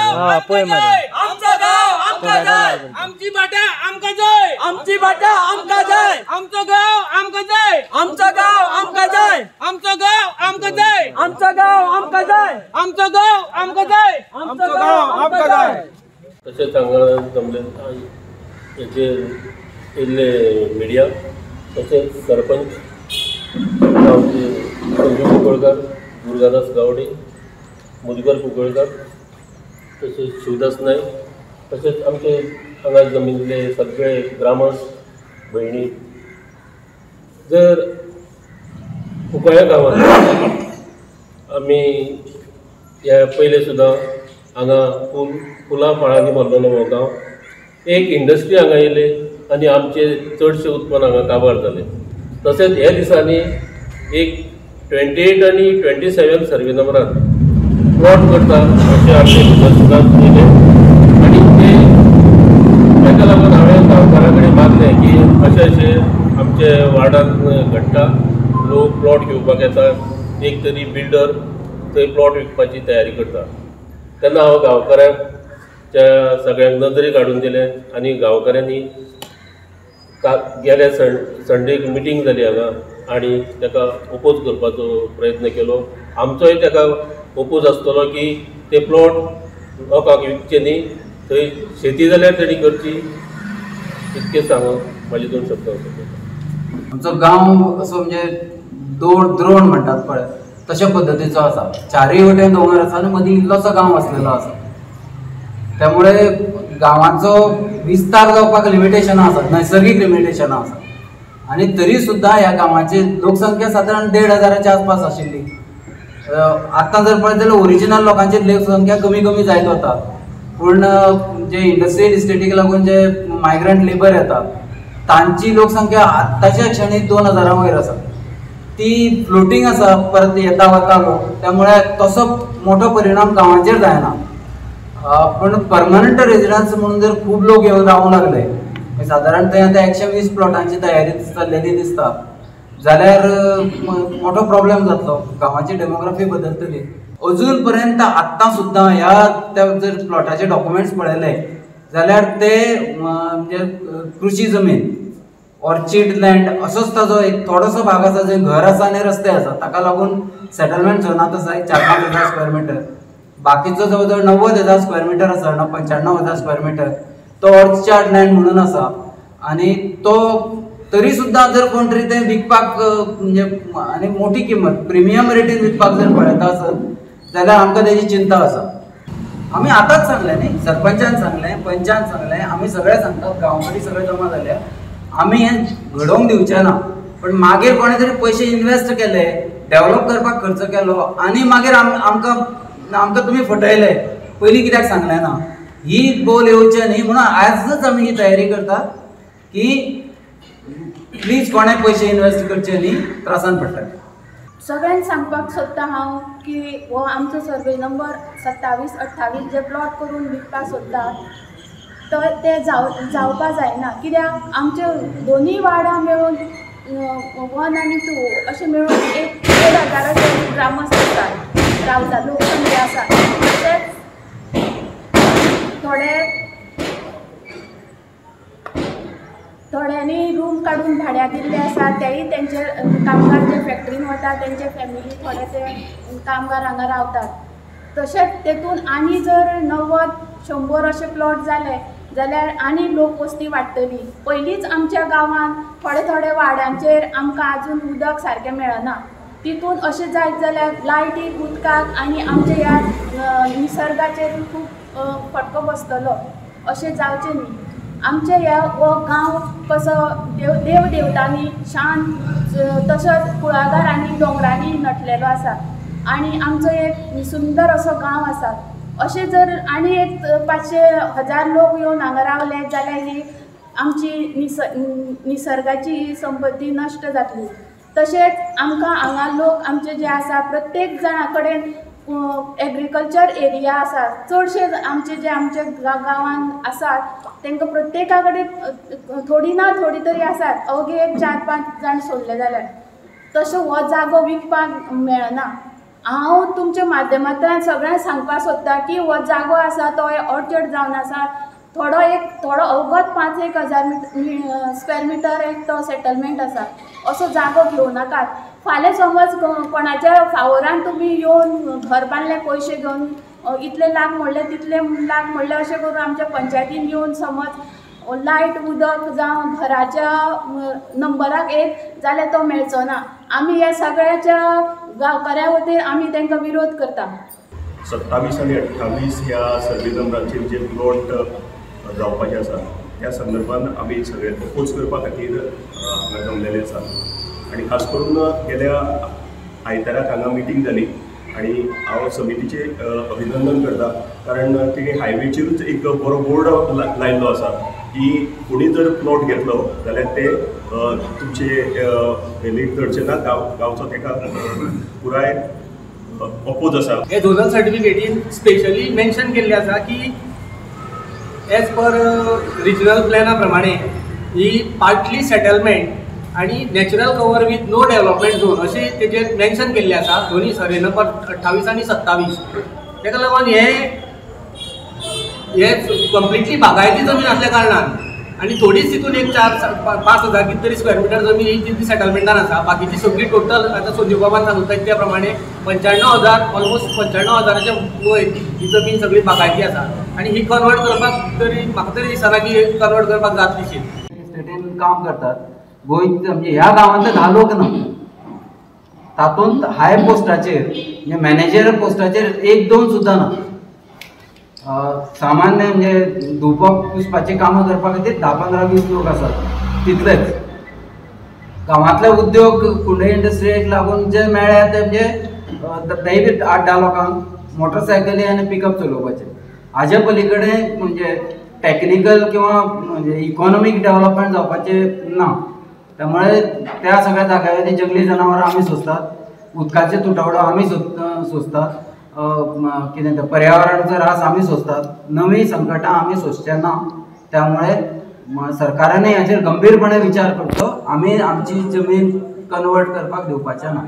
आमकां जाय, आमचो गांव आमकां जाय, आमची भाटां आमकां जाय, आमची भाटां आमकां जाय, आमचो गांव आमकां जाय, आमचो गांव आमकां जाय, आमचो गांव आमकां जाय, आमचो गांव आमकां जाय, आमचो गांव आमकां जाय, आमचो गांव आमकां जाय। तशेंच हांगा जमले हेचेर येयल्ले मिडिया, तशेंच सरपंच गांवचे संजू कुंकळकर, दुर्गादास गावडे, मुदगर कुंकळकर, तशेंच शिवदास नायक, तशेंच आमचे हांगा जमिल्ले सगळे ग्रामस्थ भयणी। जर कुंकळ्या गांवांत आमी ह्या पयले सुद्दां हांगा फुलां फळांनी भरलेलो हो गांव, एक इंडस्ट्री हांगा येयली आनी आमचे चडशे उत्पन्न हांगा काबार जालें। तशेंच ह्या दिसांनी एक 28 आनी 27 सर्वे नंबरान प्लॉट करता अशें आमचे निदर्शनाक येयलें आनी ते ताका लागून हांवें गांवकारां कडेन मागलें की अशें अशें आमचे वार्डान घडटा, लोक प्लॉट घेवपाक येता, एक तरी बिल्डर थंय प्लॉट विकपाची तयारी करता। तेन्ना हांव गांवकारांच्या सगळ्यांक नदरेक हाडून दिलें आनी गांवकारांनी गेल्या संडेक मिटींग जाली हांगा आनी ताका ओपोज करपाचो प्रयत्न केलो। आमचोय ताका ओपोज आसतलो की ते प्लॉट लोकांक विकचे न्ही, थंय शेती जाल्यार तेणी करची, इतकें सांगून म्हाजे दोन शब्द आसा। आमचो गांव असो म्हणजे द्रोण म्हणटात पळय तशा पद्दतीचो आसा, चारूय वटेन दोंगर आसा आनी मदीं इल्लोसो गांव आसलेलो आसा। त्यामुळे गांवांचो विस्तार जावपाक लिमिटेशनां आसात, नैसर्गीक लिमिटेशनां आसात आनी तरी सुद्दां ह्या गांवाची लोकसंख्या सादारण 1500 आसपास आशिल्ली। आतां जर पळयत जाल्यार ओरिजिनल लोकांची लोकसंख्या कमी कमी जायत वता, पूण जे इंडस्ट्रियल इस्टेटीक लागून जे मायग्रंट लेबर येता तांची लोकसंख्या आत्ताच्या क्षणी 2000 वयर आसा, ती फ्लोटींग आसा, परत येता वता लोक, त्यामुळे तसो मोठो परिणाम गांवाचेर जायना। पण परमनंट रेजिडन्स म्हणून जर खूब लोक येवन रावूंक लागले, सादारण थंय आतां 120 प्लॉटांची तयारी चल्लेली दिसता जाल्यार मोठो प्रॉब्लेम जातलो, गांवाची डेमोग्राफी बदलतली। अजून पर्यंत आत्तां सुद्दां ह्या त्या जर प्लॉटाचे डॉक्युमेंट्स पळयले जाल्यार ते म्हणजे कृषी जमीन ऑर्चिड लँड असोच ताजो एक थोडोसो भाग आसा जंय घर आसा आनी रस्ते आसा, ताका लागून सेटलमेंट झोनांत आसा एक 4-5 हजार स्क्वेअर मिटर, बाकीचो जवळ जवळ 90,000 स्क्वेअर मिटर आसा, 95,000 स्क्वेअर मिटर तो ऑर्चार्ड लँड म्हणून आसा आनी तो तरी सुद्दां जर कोण तरी ते विकपाक म्हणजे आनी मोठी किंमत प्रिमियम रेटीन विकपाक जर पळयता आसत जाल्यार आमकां तेजी चिंता आसा। आमी आतांच सांगलें न्ही, सरपंचान सांगलें, पंचान सांगलें, आमी सगळे सांगतात, गांवकरी सगळे जमा जाल्या, आमी हें घडोवंक दिवचें ना, पण मागीर कोणें तरी पयशे इन्वेस्ट केले, डेव्हलप करपाक खर्च केलो आनी मागीर आमकां आमकां तुमी फटयले, पयलीं कित्याक सांगलें ना, ही बोल येवचें न्ही म्हणून आजच आमी ही तयारी करतात की प्लीज कोणें पयशे इन्वेस्ट करचे न्ही, त्रासान पडटले। सगळ्यांक सांगपाक सोदता हांव की हो आमचो सर्वे नंबर 27 28 जे प्लॉट करून विकपाक सोदतात तर ते जावपा जायना, कित्याक आमचे दोनूय वार्डां मेळून 1 आनी 2 अशें मेळून एक 1500 ग्रामस्थ आसात, रावता लोकसंख्या आसा। तशेंच थोड्यांनी रूम काडून भाड्याक दिल्ले आसा, तेय तेंचे कामगार जे फॅक्टरीन वता तेंचे फॅमिली थोडे ते कामगार हांगा रावतात। तशेंच तेतून आनी जर 90-100 अशे प्लॉट जाले जाल्यार आनी लोक वस्ती वाडटली। पयलींच आमच्या गांवांत थोडे थोडे वाड्यांचेर आमकां आजून उदक सारकें मेळना, तितून अशें जायत जाल्यार लायटीक, उदकाक आनी आमच्या ह्या निसर्गाचेर खूब फटको बसतलो, अशें जावचें न्ही। आमचे ह्या हो गांव कसो देव देवतांनी शांत तशेंच कुळागरांनी दोंगरांनी नटलेलो आसा आनी आमचो एक सुंदर असो गांव आसा। अशें जर आनी एक 500-1000 लोक येवन हांगा रावले जाल्यार ही आमची निसर्गाची ही संपत्ती नश्ट जातली। तशेंच आमकां हांगा लोक आमचे जे आसा प्रत्येक जाणा कडेन एग्रीकल्चर एरिया आसा, चडशे आमचे जे आमच्या गांवांत आसात तांकां प्रत्येका कडेन थोडी ना थोडी तरी आसात, अवघे एक 4-5 जाण सोडले जाल्यार तसो हो जागो विकपाक मेळना। हांव तुमच्या माध्यमांतल्यान सगळ्यांक सांगपाक सोदता की हो जागो आसा तो ऑर्चर्ड जावन आसा, थोडो एक थोडो अवगत 5-1 हजार स्क्वेअर मिटर एक तो सेटलमेंट आसा, असो जागो घेवं नाकात। फाल्यां समज कोणाच्या फावोरान तुमी येवन घर बांदले पयशे घेवन इतले लाख म्हणले तितले लाख म्हणले अशें करून आमच्या पंचायतीन येवन समज लायट उदक जावं घराच्या नंबराक येत जाल्यार तो मेळचो ना। आमी ह्या सगळ्याच्या गांवकऱ्या वतीन आमी तांकां विरोध करता। 27 आनी 28 ह्या सर्वे नंबराचेर जे प्लॉट जावपाचे आसा त्या संदर्भात आमी सगळे अपोज करपा खातीर हांगा जमलेले आसा आनी खास करून गेल्या आयताराक हांगा मिटींग जाली आनी हांव समितीचें अभिनंदन करता, कारण तिणें हायवेचेरूच एक बरो बोर्ड लायिल्लो आसा की कोणी जर प्लॉट घेतलो जाल्यार ते तुमचे वेलीक चडचे ना, गांवचो ताका पुराय अपोज आसा। हे झोनल सर्टिफिकेटीन स्पेशली मेन्शन केल्लें आसा की एज पर रिजनल प्लॅना प्रमाणे ही पार्टली सेटलमेंट आनी natural cover with no development zone अशें तेजेर मेन्शन केल्लें आसा दोनूय सर्वे नंबर 28 आनी 27। ताका लागून हे कंप्लिटली बागायती जमीन आसल्या कारणान आनी थोडीच तितून एक 4-5 हजार कितें तरी स्क्वेअर मिटर जमीन ही तितली सेटलमेंटान आसा, बाकीची सगळी टोटल आतां संजीव बाबान सांगता त्या प्रमाणे 95,000 ऑलमोस्ट 95,000च्या वयर ही जमीन सगळी बागायती आसा आनी ही कन्वर्ट करपाक तरी म्हाका तरी दिसना की कन्वर्ट करपाक जातलीशी। स्टेटीन काम करतात गोंय म्हणजे ह्या गांवांतले 10 लोक ना, तातूंत हाय पोस्टाचेर म्हणजे मॅनेजर पोस्टाचेर 1-2 सुद्दां ना। सामान्य म्हणजे धुवपाक पुसपाची कामां करपा खातीर 10-15-20 लोक आसात तितलेच। गांवांतले उद्योग कुंडय इंडस्ट्रीक लागून जे मेळ्ळ्या ते म्हणजे तेय बी 8-10 लोकांक मोटरसायकली आनी पिकअप चलोवपाचे। हाजे पलीकडे म्हणजे टॅक्निकल किंवा म्हणजे इकॉनॉमीक डेव्हलपमेंट जावपाचें ना, त्यामुळे त्या सगळ्या जाग्यावयली जंगली जनावरां आमी सोंसतात, उदकाचे तुटवडो आमी सोंसतात, कितें तें पर्यावरणाचो ऱ्हास आमी सोंसतात, नवीं संकटां आमी सोंसचे ना। त्यामुळे सरकारानय हाचेर गंभीरपणे विचार करचो, आमी आमची जमीन कन्वर्ट करपाक दिवपाचें ना।